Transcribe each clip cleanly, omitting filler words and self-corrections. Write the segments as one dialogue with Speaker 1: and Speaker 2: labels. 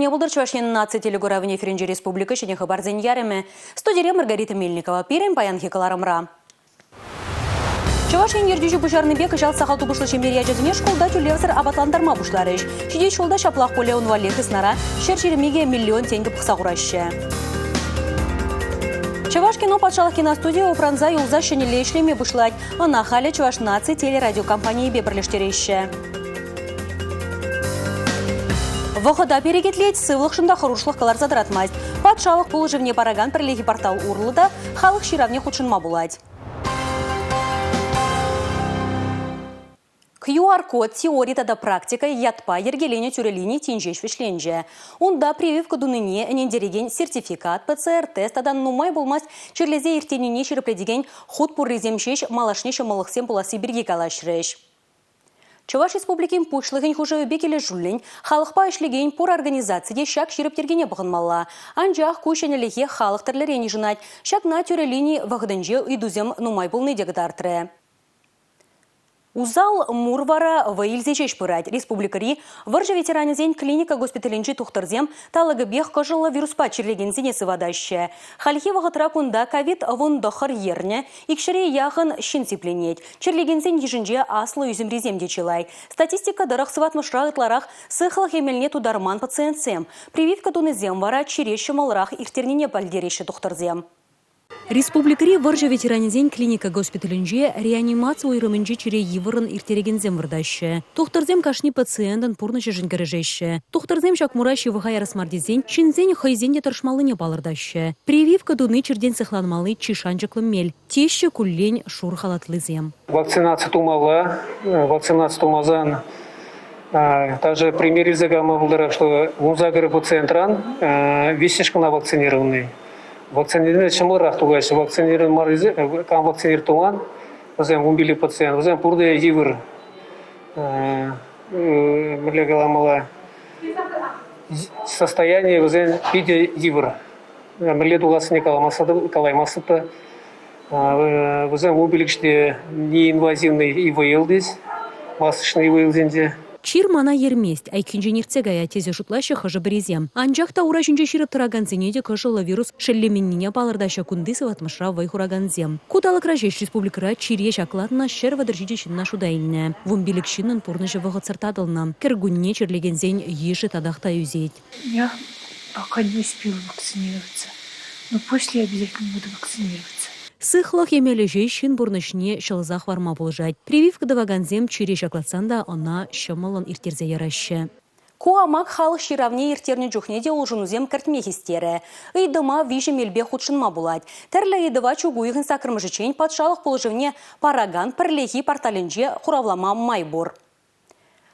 Speaker 1: тӗлне пултӑр Чӑваш Ен наци телекуравӗн эфирӗнче республика ҫӗнӗ хыпарсен ярӑмӗ. Студире Маргарита Мельникова пирӗн паянхи кӑларӑмра. Чӑваш Ен ертӳҫи пуҫарнипе кӑҫал сахал тупӑшлӑ ҫемьери ачасене шкулта тӳлевсӗр апатлантарма пуҫларӗҫ. Ҫитес ҫулта ҫаплах пулӗ ун валли хыснара 122 миллион тенкӗ пӑхса хураҫҫӗ. Чӑваш кино патшалӑх киностудийӗ упранса юлса ҫӗнӗлле ӗҫлеме пуҫлать. Ӑна халӗ Чӑваш наци телерадиокомпанийӗпе пӗрлештереҫҫӗ. Вӑхӑта перекетлет, сывлӑхшӑн та хӑрушлӑх кӑларса тӑратмасть. Патшалӑх пулӑшӑвне паракан пӗрлехи портал урлӑ та халӑх ҫыравне хутшӑнма пулать. QR-код теори тата практика ятпа йӗркеленӗ тӳрӗ лини тин ҫеҫ вӗҫленчӗ. Унта прививка тунине ӗнентерекен сертификат, ПЦР-тест тата нумай пулмасть чирлесе ирттернине ҫирӗплетекен хут пуррисем ҫеҫ малашне ҫӑмӑллӑхсем пуласси пирки калаҫрӗҫ. Чӑваш Республикин Пуҫлӑхӗн хушӑвӗпе килӗшӳллӗн халӑхпа ӗҫлекен пур организаци те ҫак ҫирӗп йӗркене пӑхӑнмалла. Анчах ку ҫӗнӗлӗхе халӑх тӗрлӗрен йышӑнать. Ҫакна тӳрӗ лини вӑхӑтӗнче ыйтусем нумай пулни те кӑтартрӗ. Усал мур вара вӑй илсе ҫеҫ пырать. Республикӑри вӑрҫӑ ветеранӗсен клиника госпиталӗнчи тухтӑрсем талӑкӗпех кӑшӑллӑ вируспа чирлекенсене сыватаҫҫӗ. Хальхи вӑхӑтра кунта ковид-19 ернӗ, икҫӗре яхӑн ҫын сипленет. Чирлекенсен йышӗнче аслӑ ӳсӗмрисем те чылай. Статистика тӑрӑх сыватмӑшра ытларах сыхлӑх эмелне тутарман пациентсем. Прививка тунисем вара чире ҫӑмӑлрах ирттернине пӗлтереҫҫӗ тухтӑрсем. Республикӑри вӑрҫӑ ветеранӗсен клиника госпиталӗнче реанимаци уйрӑмӗнче чире йывӑррӑн ирттерекенсем выртаҫҫӗ. Тухтӑрсем кашни пациентӑн пурнӑҫӗшӗн кӗрешеҫҫӗ. Тухтӑрсем ҫак мура ҫывӑха ярас мар тесен ҫынсен хӑйсен те тӑрӑшмаллине палӑртаҫҫӗ. Прививка туни чиртен сыхланмалли чи шанчӑклӑ мел, теҫҫӗ куллен шур халатлисем.
Speaker 2: Вакцинаци тумалла. Вакцинаци тумасан также пример илсе кайма пултарать, что 18 пациентран виҫҫӗш кӑна вакцинированный. Вакцинирование ҫӑмӑлрах тухаҫҫӗ. Вакцинирован мар кам вакцинир туман, вӗсем 15 пациент, вӗсем пурте йывӑр мӗнле каламалла, состояние вӗсен питӗ йывӑр. Мӗнле тухассине калаймастӑп та. Вӗсем 15-те неинвазивный ИВЛ тес, масочный ИВЛсенче.
Speaker 1: Чир мана ермест, айккинчен иртсе каять тесе шутлаҫҫӗ хӑшӗ-пӗрисем. Анчах та ура ҫинче ҫирӗп тӑракансене те кӑшӑллӑ вирус шеллеменнине палӑртаҫҫӗ кунти сыватмӑшра вӑй хуракансем. Ку талӑкра ҫеҫ республикӑра чире ҫаклатнӑ 137 ҫынна шута илнӗ. 15 ҫыннӑн пурнӑҫӗ вӑхӑтсӑр татӑлнӑ. Кӗркунне чирлекенсен йышӗ татах та ӳсет.
Speaker 3: Я пока не успела вакцинироваться, но после обязательно буду вакцинироваться.
Speaker 1: Сыхлӑх эмелӗ ҫеҫ ҫын пурнӑҫне ҫӑлса хӑварма пулӑшать. Прививка тӑвакансем чире ҫаклатсан та ӑна ҫӑмӑллӑн ирттерсе яраҫҫӗ. Ку амак халӑх ҫыравне ирттернӗ чухне те улшӑнусем кӗртме хистерӗ. Ыйтӑма виҫӗ мелпе хутшӑнма пулать. Тӗрлӗ ыйтӑва чӳк уйӑхӗн саккӑрмӗшӗччен патшалӑх пулӑшӑвне паракан пӗрлехи порталӗнче хуравлама май пур.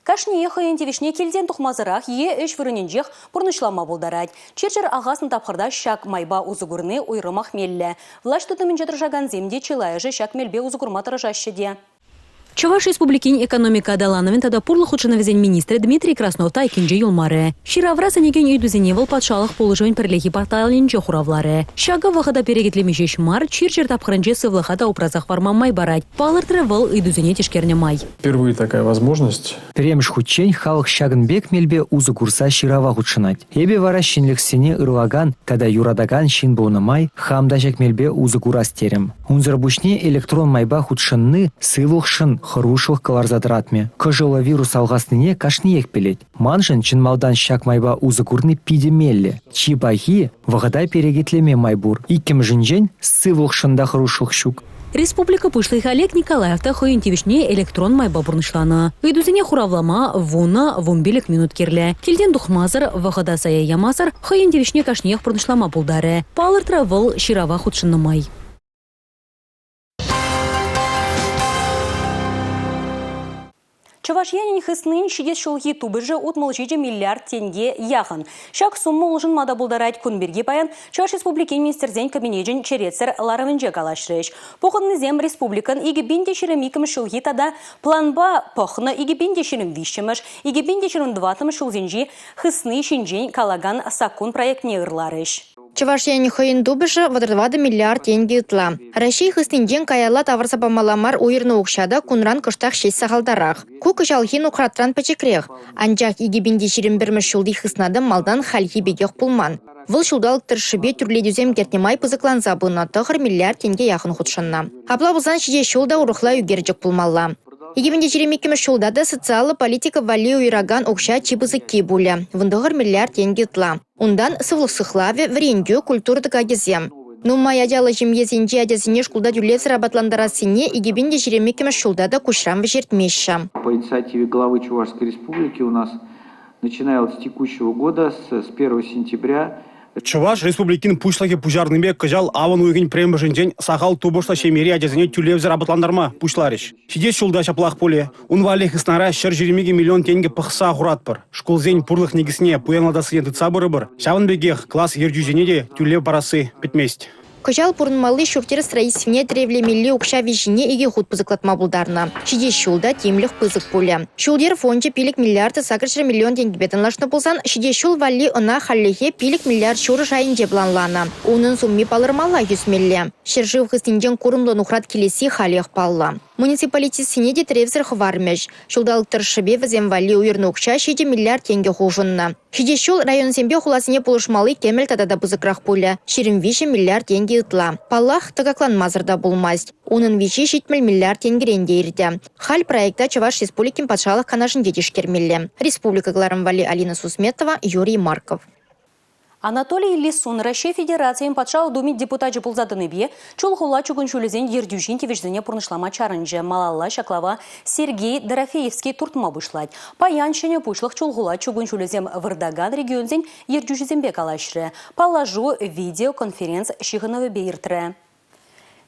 Speaker 1: Кашниех хӑйӗн тивӗҫне килтен тухмасӑрах е ӗҫ вырӑнӗнчех пурнӑҫлама пултарать. Чир-чӗр алхаснӑ тапхӑрта ҫак майпа усӑ курни уйрӑмах меллӗ. Влаҫ тытӑмӗнче тӑрӑшакансем те чылайӑшӗ ҫак мелпе усӑ курма тӑрӑшаҫҫӗ те. Чӑваш Республикин экономика аталанӑвӗн тата пурлӑх хутшӑнӑвӗсен министрӗ Дмитрий Краснов та айккинче юлмарӗ. Ҫыравра сӗнекен ыйтусене вӑл патшалӑх пулӑшӑвӗн пӗрлехи порталӗнче хуравларӗ. Ҫакӑ вӑхӑта перекетлеме ҫеҫ мар, чир-чӗр тапхӑрӗнче сывлӑха та упраса хӑварма май парать, палӑртрӗ вӑл ыйтусене тишкернӗ май.
Speaker 4: Впервые такая возможность.
Speaker 5: Пӗрремӗш хутчен халӑх ҫакӑн пек мелпе усӑ курса ҫырава хутшӑнать. Эпӗ вара ҫӗнӗлӗхсене ырлакан тата юратакан ҫын пулнӑ май хам та ҫак мелпе усӑ курас терӗм. Унсӑр пуҫне электрон майпа хутшӑнни сывлӑхшӑн хӑрушлӑх кӑларса тӑратмӗ. Кӑшӑллӑ вирус алхаснине кашниех пӗлет. Маншӑн чӑн малтан ҫак майпа усӑ курни питӗ меллӗ. Чи пахи – вӑхӑта перекетлеме май пур. Иккӗмӗшӗнчен, сывлӑхшӑн та хӑрушлӑх ҫук.
Speaker 1: Республика Пуҫлӑхӗ Олег Николаев та хӑйӗн тивӗҫне электрон майпа пурнӑҫланӑ. Ыйтусене хуравлама 10-15 минут кирлӗ. Килтен тухмасӑр, вӑхӑта сая ямасӑр хӑйӗн тивӗҫне кашниех пурнӑҫлама пултарӗ, палӑртрӗ вӑл ҫырава хутшӑннӑ май. Чӑваш Енӗн хыснин ҫитес ҫулхи тупӑшӗ 67 миллиард тенке яхӑн. Ҫак сумма улшӑнма та пултарать. Кун пирки паян Чӑваш Республикин Министрсен Кабинечӗн черетсӗр ларӑвӗнче калаҫрӗҫ. Пухӑннисем республикӑн 2022 ҫулхи тата планпа пӑхнӑ 2023-мӗш, 2024 ҫулсенчи хысни ҫинчен калакан саккун проектне ырларӗҫ.
Speaker 6: Чӑваш Енӗн хӑйӗн тупӑшӗ 34 миллиард тенкӗ ытла. Раҫҫей хыснинчен каялла тавӑрса памалла мар уйӑрнӑ укҫа та кунран кӑштах ҫеҫ сахалтарах. Ку кӑҫалхи нухратран пӗчӗкрех. Анчах 2021-мӗш ҫулти хысна та малтан хальхи пекех пулман. Вӑл ҫулталӑк тӑршшӗпе тӳрлетӳсем кӗртнӗ май пысӑкланса пынӑ, 9 миллиард тенке яхӑн хутшӑннӑ. Апла пулсан ҫитес ҫул та урӑхла ӳкерчӗк пулмалла. 2022-мӗш ҫулта та социаллӑ политика валли уйӑракан укҫа чи пысӑкки пулӗ – 19 миллиард тенкӗ ытла. Унтан сывлӑх сыхлавӗ, вӗрентӳ, культура тӑкакӗсем. Нумай ачаллӑ ҫемьесенчи ачасене шкулта тӳлевсӗр апатлантарассине 2022-мӗш ҫулта та куҫран вӗҫертмеҫҫӗ.
Speaker 7: По инициативе главы Чувашской Республики у нас начиная вот с текущего года, с 1 сентября
Speaker 8: Чӑваш Республикин Пуҫлӑхӗ пуҫарнипе кӑҫал авӑн уйӑхӗн 1-мӗшӗнчен сахал тупӑшлӑ ҫемьери ачасене тӳлевсӗр апатлантарма пуҫларӗҫ. Ҫитес ҫулта ҫаплах пулӗ. Ун валли хыснара 122 миллион тенкӗ пӑхса хуратпӑр. Шкулсен пурлӑх никӗсне пуянлатассине тытса пырӑпӑр. Ҫавӑн пекех класс ертӳҫине те тӳлев парасси пӗтмест.
Speaker 6: Кӑҫал пурӑнмалли ҫурт-йӗр строительствине тӗревлемелли укҫа виҫине икӗ хут пысӑклатма пултарнӑ. Ҫитес ҫул та тимлӗх пысӑк пулӗ. Ҫул-йӗр фончӗ 5 миллиард 800 миллион тенкӗпе танлашнӑ пулсан, ҫитес ҫул валли ӑна хальлӗхе 5 миллиард ҫурӑ шайӗнче планланӑ. Унӑн сумми палӑрмаллах ӳсмелле. Ҫӗршыв хыснинчен курӑмлӑ нухрат килесси халех паллӑ. Муниципалитетсене те тӗревсӗр хӑвармӗҫ. Ҫулталӑк тӑршшӗпе вӗсем валли уйӑрнӑ укҫа 7 миллиард тенкӗ хушӑннӑ. Ҫитес ҫул районсемпе хуласене пулӑшмалли кӗмӗл тата та пысӑкрах пулӗ – 23 миллиард тенкӗ ытла. Паллах, тӑкакланмасӑр та пулмасть. Унӑн виҫи 70 миллиард тенкӗрен те иртӗ. Халь проекта Чӑваш Республикин Патшалӑх Канашӗнче тишкермелле. Республика кӑларӑм валли Алина Сусметова, Юрий Марков.
Speaker 1: Анатолий Лисун Раҫҫей Федерацийӗн Патшалӑх Думин депутачӗ пулса тӑнипе Чулхула чукун ҫулӗсен ертӳҫин тивӗҫӗсене пурнӑҫлама чарӑнчӗ. Малалла ҫаклава Сергей Дорофеевский туртма пуҫлать. Паян ҫӗнӗ пуҫлӑх Чулхула чукун ҫулӗсем выртакан регионсен ертӳҫисемпе калаҫрӗ. Паллашу видеоконференц ҫыхӑнӑвӗпе иртрӗ.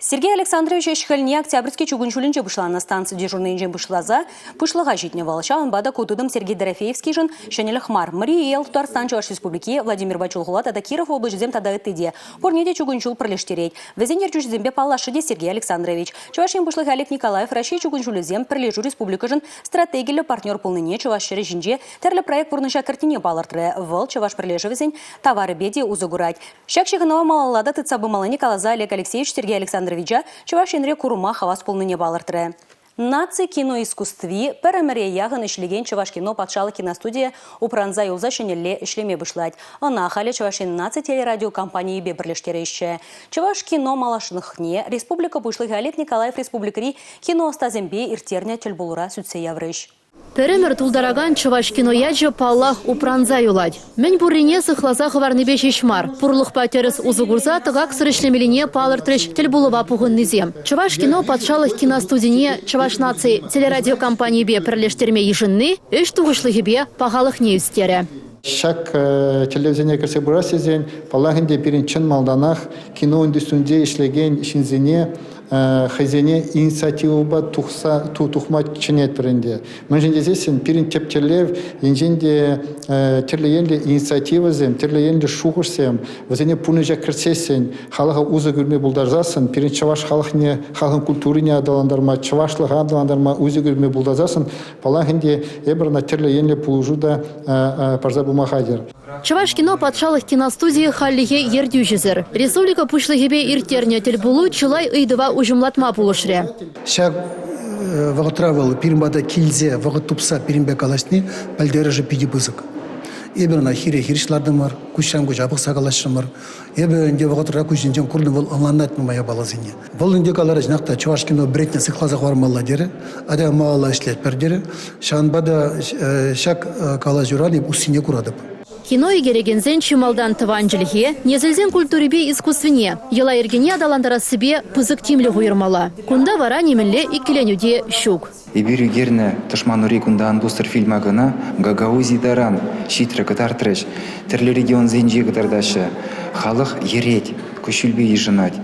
Speaker 1: Сергей Александрович ӗҫ-хӗлне Октябрьски чукун ҫулӗнче пуҫланӑ станци дежурнӑйӗнчен пуҫласа пуҫлӑха ҫитнӗ вӑл. Ҫавӑнпа та ку тытӑм Сергей Дорофеевскийшӑн ҫӗнӗлӗх мар. Марий Эл, Тутарстан, Чӑваш Республики, Владимирпа Чулхула тата Киров облаҫӗсем тата ытти те. Пурне те чукун ҫул пӗрлештерет. Вӗсен ертӳҫисемпе паллашрӗ те Сергей Александрович. Чӑваш Ен Пуҫлӑхӗ Олег Николаев Раҫҫей чукун ҫулӗсем пӗрлешӳ республикӑшӑн стратегиллӗ партнер пулнине Чӑваш ҫӗрӗ ҫинче тӗрлӗ проект пурнӑҫа кӗртнине палӑртрӗ. Вӑл чӑваш пӗрлешӗвӗсен таварӗпе те усӑ курать. Ҫак ҫыхӑнӑва малалла та тытса пымаллине каласа Олег Алексеевич Сергей Александровича Чӑваш Енре курма хавас пулнине палӑртрӗ. Наци киноискусстви пӗр ӗмӗре яхӑн ӗҫлекен Чӑвашкино патшалӑх киностудийӗ упранса юлса ҫӗнӗлле ӗҫлеме пуҫлать. Ӑна халӗ Чӑваш Ен наци телерадиокомпанийӗпе пӗрлештереҫҫӗ. Чӑваш кино малашлӑхне республика Пуҫлӑхӗ Олег Николаев республикӑри киноӑстасемпе ирттернӗ тӗлпулура сӳтсе яврӗҫ.
Speaker 9: Пӗр ӗмӗр тултаракан чӑваш кино ячӗ, паллах, упранса юлать. Мӗн пуррине сыхласа хӑварнипе ҫеҫ мар, пурлӑхпа тӗрӗс усӑ курса тӑкаксӑр ӗҫлемеллине палӑртрӗҫ тӗлпулӑва пухӑннисем. Чӑваш кино патшалӑх киностудине Чӑваш наци телерадиокомпанийӗпе пӗрлештерме йышӑнни ӗҫ тухӑҫлӑхӗпе пахалӑхне ӳстерӗ.
Speaker 10: Ҫак тӗллевсене кӗрсе пырас тесен, паллах ӗнтӗ, пирӗн чӑн малтанах кино индустринче ӗҫлекен ҫынсене хӑйсене инициативӑпа тухса тухма чӗнетпӗр ӗнтӗ. Мӗншӗн тесессӗн пирӗн тӗп тӗллев енчен те тӗрлӗ енлӗ инициативӑсем, тӗрлӗ енлӗ шухӑшсем вӗсене пурнӑҫа кӗртсессӗн, халӑха усӑ кӳрме пултарсассӑн пирӗн чӑваш халӑхне, халӑхӑн культурине аталантарма, чӑвашлӑха аталантарма усӑ кӳрме пултарсассӑн, паллах ӗнтӗ, эпир ӑна тӗрлӗ енлӗ пулӑшу та парса пыма хатӗр.
Speaker 9: Чӑвашкино патшалӑх киностудийӗ хальлӗхе ертӳҫӗсӗр. Республика Пуҫлӑхӗпе ирттернӗ тӗлпулу чылай ыйтӑва уҫӑмлатма пулӑшрӗ.
Speaker 11: Ҫак вӑхӑтра вӑл пирӗн пата килсе вӑхӑт тупса пирӗнпе калаҫни пӗлтерӗшӗ питӗ пысӑк. Эпир ӑна хире-хирӗҫ лартӑмӑр, куҫран куҫа пӑхса калаҫрӑмӑр. Эпӗ ӗнтӗ вӑхӑтра куҫӗнчен курнӑ вӑл ӑнланать нумай япаласене. Вӑл ӗнтӗ каларӗ, чӑнах та Чӑвашкино бредне сыхласа хӑвармалла терӗ. Атя малалла ӗҫлетпӗр терӗ. Ҫавӑнпа та ҫак калаҫуран эп уссине куратӑп.
Speaker 9: Кино ӳкерекенсен чи малтан тӑван чӗлхе, несӗлсен культурипе искусствине, йӑла-йӗркене аталантарассипе пысӑк тимлӗх уйӑрмалла. Кунта вара нимӗнле иккӗленӳ те ҫук.
Speaker 12: Эпир ӳкернӗ «Тӑшман ури кунта ан пустӑр» фильма кӑна Гагаузи таран ҫитрӗ кӑтартрӗҫ. Тӗрлӗ регионсенче кӑтартаҫҫӗ. Халӑх йӗрет, куҫҫульпе йышӑнать.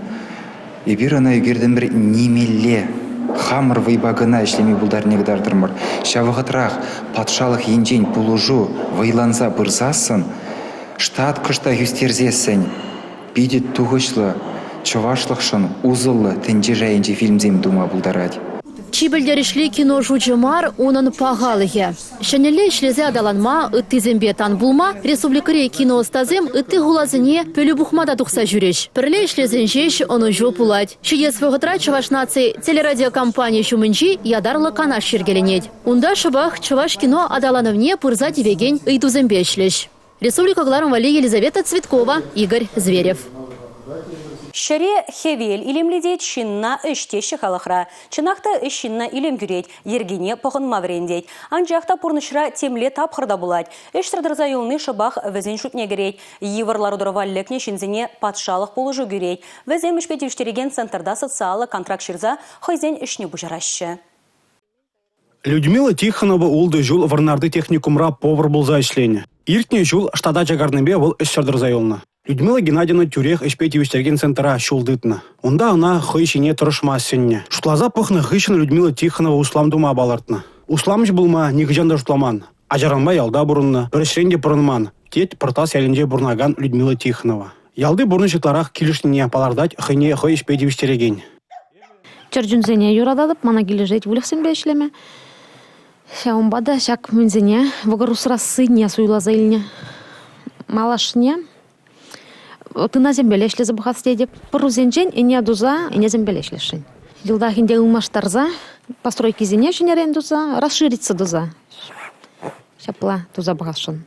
Speaker 12: Эпир ӑна ӳкертӗмӗр нимелле. Хамӑр вӑйпа кӑна ӗҫлеме пултарнине кӑтартрӑмӑр. Ҫав вӑхӑтрах патшалӑх енчен пулӑшу вӑйланса пырсассӑн, штат кӑштах ӳстерсессӗн питӗ тухӑҫлӑ, чӑвашлӑхшӑн усӑллӑ тӗнче шайӗнчи фильмсем тума пултарать.
Speaker 9: Чи пӗлтерӗшли кино шучӗ мар, унӑн пахалӑхӗ. Ҫӗнӗлле ӗҫлесе аталанма, ыттисемпе тан пулма республикӑри киноӑстасем ытти хуласене пӗлӳ пухма та тухса ҫӳрӗҫ. Пӗрле ӗҫлесен ҫеҫ ӑнӑҫу пулать. Ҫитес вӑхӑтра Чӑваш наци телерадиокомпани ҫумӗнчи ятарлӑ канаш йӗркеленет. Унта шӑпах чӑваш кино аталанӑвне пырса тивекен ыйтусемпе ӗҫлӗҫ. Республика кӑларӑм валли Елизавета Цветкова, Игорь Зверев.
Speaker 1: Ҫӗре хӗвел илемлетет, ҫынна ӗҫ теҫҫӗ халӑхра. Чӑнах та ӗҫ ҫынна илем кӳрет, йӗркене пӑхӑнма вӗрентет. Анчах та пурнӑҫра темле тапхӑр та пулать. Ӗҫсӗр тӑрса юлни шӑпах вӗсен шутне кӗрет. Йывӑр лару-тӑрӑва лекнӗ ҫынсене патшалӑх пулӑшу кӳрет. Вӗсем ӗҫпе тивӗҫтерекен центрта социаллӑ контракт ҫырса хӑйсен ӗҫне пуҫараҫҫӗ.
Speaker 8: Людмила Тихонова ултӑ ҫул Вӑрнарти техникумра повар пулса ӗҫленӗ. Иртнӗ ҫул штата чакарнипе вӑл ӗҫсӗр тӑрса юлнӑ. Людмила Геннадьевна тӳрех ӗҫпе тивӗҫтерекен центра ҫул тытнӑ. Унта ӑна хӑй ҫине тӑрӑшма сӗннӗ. Шутласа пӑхнӑ хыҫҫӑн Людмила Тихонова услам тума палӑртнӑ. Усламҫӑ пулма нихӑҫан та шутламан. Ачаранпа ялта пурӑннӑ, пӗр ӗҫрен те пӑрӑнман, тет Пӑртас ялӗнче пурӑнакан Людмила Тихонова. Ялти пурнӑҫ ытларах килӗшнине палӑртать хӑйне хӑй ӗҫпе тивӗҫтерекен.
Speaker 13: Чӗр чунсене юрататӑп, мана килӗшет выльӑхсемпе ӗҫлеме. Ҫавӑнпа та ҫак мӗнсене вӑкӑр усрассине суйласа илнӗ. Малашне тынасемпеле ӗҫлесе пӑхас тетӗп. Пӑрусенчен ӗне туса ӗнесемпеле ӗҫлесшӗн. Йӑлтах ӗнтӗ ылмаштарса, постройкисене ҫӗнӗрен туса, расшириться туса ҫапла туса пӑхасшӑн.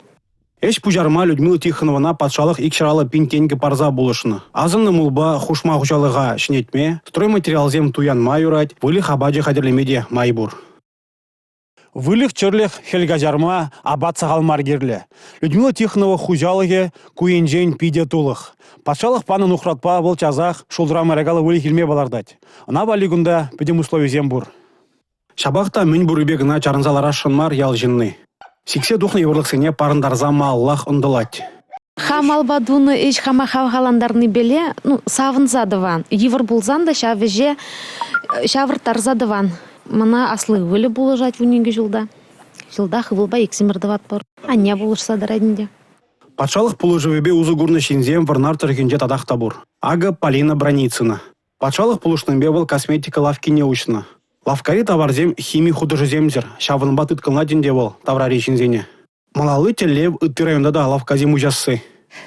Speaker 8: Ӗҫ пуҫарма Людмила Тихоновӑна патшалӑх 250 пин тенкӗ парса пулӑшнӑ. Асӑннӑ мулпа хушма хуҫалӑха ҫӗнетме, стройматериалсем туянма юрать, выльӑх апачӗ хатӗрлеме те май пур. Выльӑх-чӗрлӗх хӗл каҫарма апат сахал мар кирлӗ. Людмила Тихонова хуҫалӑхӗ ку енчен питӗ тулӑх. Патшалӑх панӑ нухратпа вӑл часах шултра мӑйракаллӑ выльӑх илме палӑртать. Ӑна валли кунта пӗтӗм условисем пур. Ҫапах та мӗн пуррипе кӑна чарӑнса ларасшӑн мар ял ҫынни. Сиксе тухнӑ йывӑрлӑхсене парӑнтарса малаллах ӑнтӑлать.
Speaker 13: Хам алпа тунӑ ӗҫ хама хавхалантарнипеле, ну, савӑнса тӑван. Йывӑр пулсан та ҫав ӗҫе ҫавӑрттарса тӑван. Мана аслӑ ывӑлӗ пулӑшать вуникӗ ҫулта. Ҫултах ывӑлпа иксӗмӗр тӑватпӑр. Анне пулӑшса тӑрать ӗнтӗ.
Speaker 8: Патшалӑх пулӑшӑвӗпе усӑ курнӑ ҫынсем Вӑрнар тӑрӑхӗнче татах та пур. Акӑ Полина Броницына. Патшалӑх пулӑшнипе вӑл косметика лавккине уҫнӑ. Лавккари таварсем хими хутӑшӗсемсӗр, ҫавӑнпа тыткӑнлать ӗнтӗ вӑл таврари ҫынсене. Малалли тӗллев ытти районта та лавккасем уҫасси.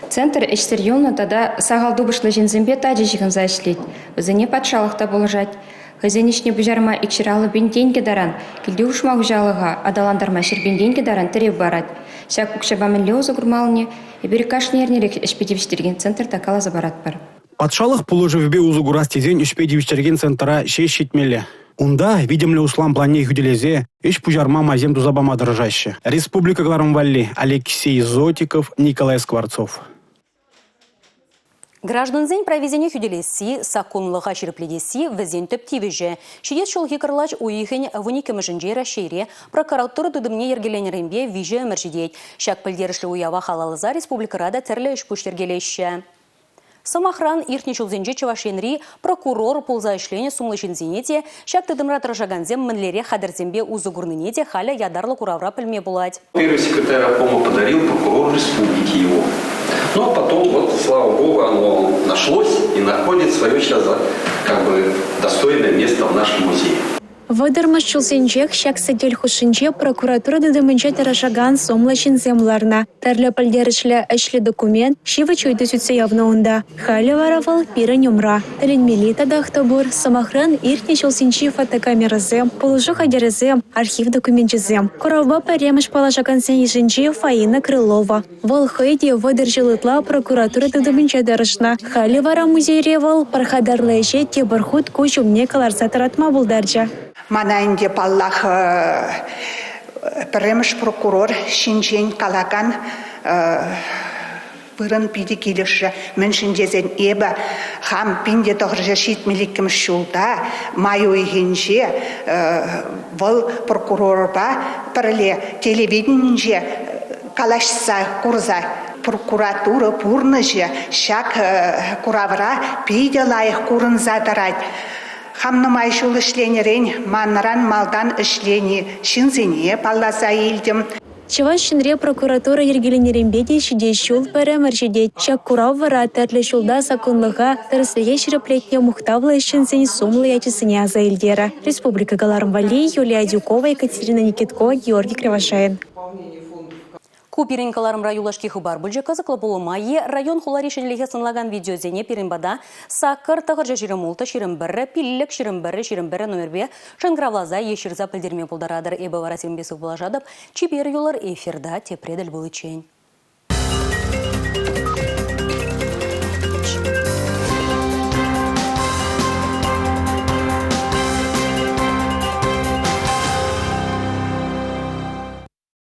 Speaker 14: Центр ӗҫсӗр юлнӑ тата сахал тупӑшлӑ ҫынсемпе тачӑ ҫыхӑнса ӗҫлет. Вӗсене патшалӑх та пулӑшать. Хӑйсен ӗҫне пуҫарма 250 пин тенкӗ таран, килти хушма хуҫалӑха аталантарма 100 пин тенкӗ таран тӗрев парать. Ҫак укҫапа мӗнле усӑ курмаллине эпир кашни эрнерех ӗҫпе тивӗҫтерекен центрта каласа паратпӑр.
Speaker 8: Патшалӑх пулӑшӑвӗпе усӑ курас тесен ӗҫпе тивӗҫтерекен центра ҫеҫ ҫитмелле. Унта витӗмлӗ услам планне хӳтӗлесе ӗҫ пуҫарма майсем туса пама тӑрӑшаҫҫӗ. Республика кӑларӑм валли Алексей Зотиков, Николай Скворцов.
Speaker 1: Граждансен прависене хӳтӗлесси, саккунлӑха ҫирӗплетесси вӗсен тӗп тивӗҫӗ. Ҫитес ҫулхи кӑрлач уйӑхӗн вуниккӗмӗшӗнче Раҫҫейре прокуратура тытӑмне йӗркеленӗренпе виҫӗ ӗмӗр ҫитет. Ҫак пӗлтерӗшлӗ уява халалласа республикӑра та тӗрлӗ ӗҫ-пуҫ йӗркелеҫҫӗ. Сӑмахран, иртнӗ ҫулсенче Чӑваш Енри прокурор пулса ӗҫленӗ сумлӑ ҫынсене те, ҫак тытӑмра тӑрӑшакансем мӗнлерех хатӗрсемпе усӑ курнине те халӗ ятарлӑ куравра пӗлме пулать.
Speaker 15: Первый секретарь обкома подарил прокурору республики его. Ну, а потом, вот, слава богу, оно нашлось и находит свое сейчас как бы достойное место в нашем музее.
Speaker 16: Вӑтӑрмӗш ҫулсенчех ҫак сӗтел хушшинче прокуратура тытӑмӗнче тӑрӑшакан сумлӑ ҫынсем ларнӑ. Тӗрлӗ пӗлтерӗшлӗ ӗҫлӗ документ, ҫивӗч ыйту сӳтсе явнӑ унта. Халӗ вара вӑл пирӗн умра. Тӗлӗнмелли татах та пур. Сӑмахран, иртнӗ ҫулсенчи фотокамерӑсем, пулӑшу хатӗрӗсем, архив докуменчӗсем. Куравпа пӗрремӗш паллашакансен йышӗнче Фаина Крылова. Вӑл хӑй те 30 ҫул ытла прокуратура тытӑмӗнче тӑрӑшнӑ. Халӗ вара музейре вӑл пархатарлӑ ӗҫе тепӗр хут куҫ умне кӑларса тӑратма пултарчӗ.
Speaker 17: Мана ӗнтӗ, паллах, пӗрремӗш прокурор ҫинчен калакан вырӑн питӗ килӗшрӗ. Мӗншӗн тесен эпӗ хам 1972 ҫулта май уйӑхӗнче вӑл прокурорпа пӗрле телевиденинче калаҫса курса прокуратура пурнӑҫӗ ҫак куравра питӗ лайӑх курӑнса тӑрать. Хам нумай ҫул ӗҫленӗрен манран малтан ӗҫлени ҫынсене палласа илтӗм.
Speaker 16: Чӑваш Енре прокуратура йӗркеленнӗренпе те ҫитес ҫул пӗр ӗмӗр ҫитет. Ҫак курав вара тӗрлӗ ҫулта саккунлӑха, тӗрӗслӗхе ҫирӗплетнӗ мухтавлӑ ӗҫченсен сумлӑ ячӗсене аса илтерӗ. Республика кӑларӑм валли Юлия Адюкова, Екатерина Никиткова, Георгий Кривошеин.
Speaker 1: Ку пирӗн кӑларӑмра юлашки хыпар пулчӗ. Кӑсӑклӑ пулӑма е район-хулари ҫӗнӗлӗхе сӑнлакан видеосене пирӗн пата 8 926 21 5 21 21 номерпе шӑнкӑравласа е ҫырса пӗлтерме пултаратӑр. Эпӗ вара сирӗнпе сывпуллашатӑп. Чипер юлӑр, эфирта тепре тӗл пуличчен.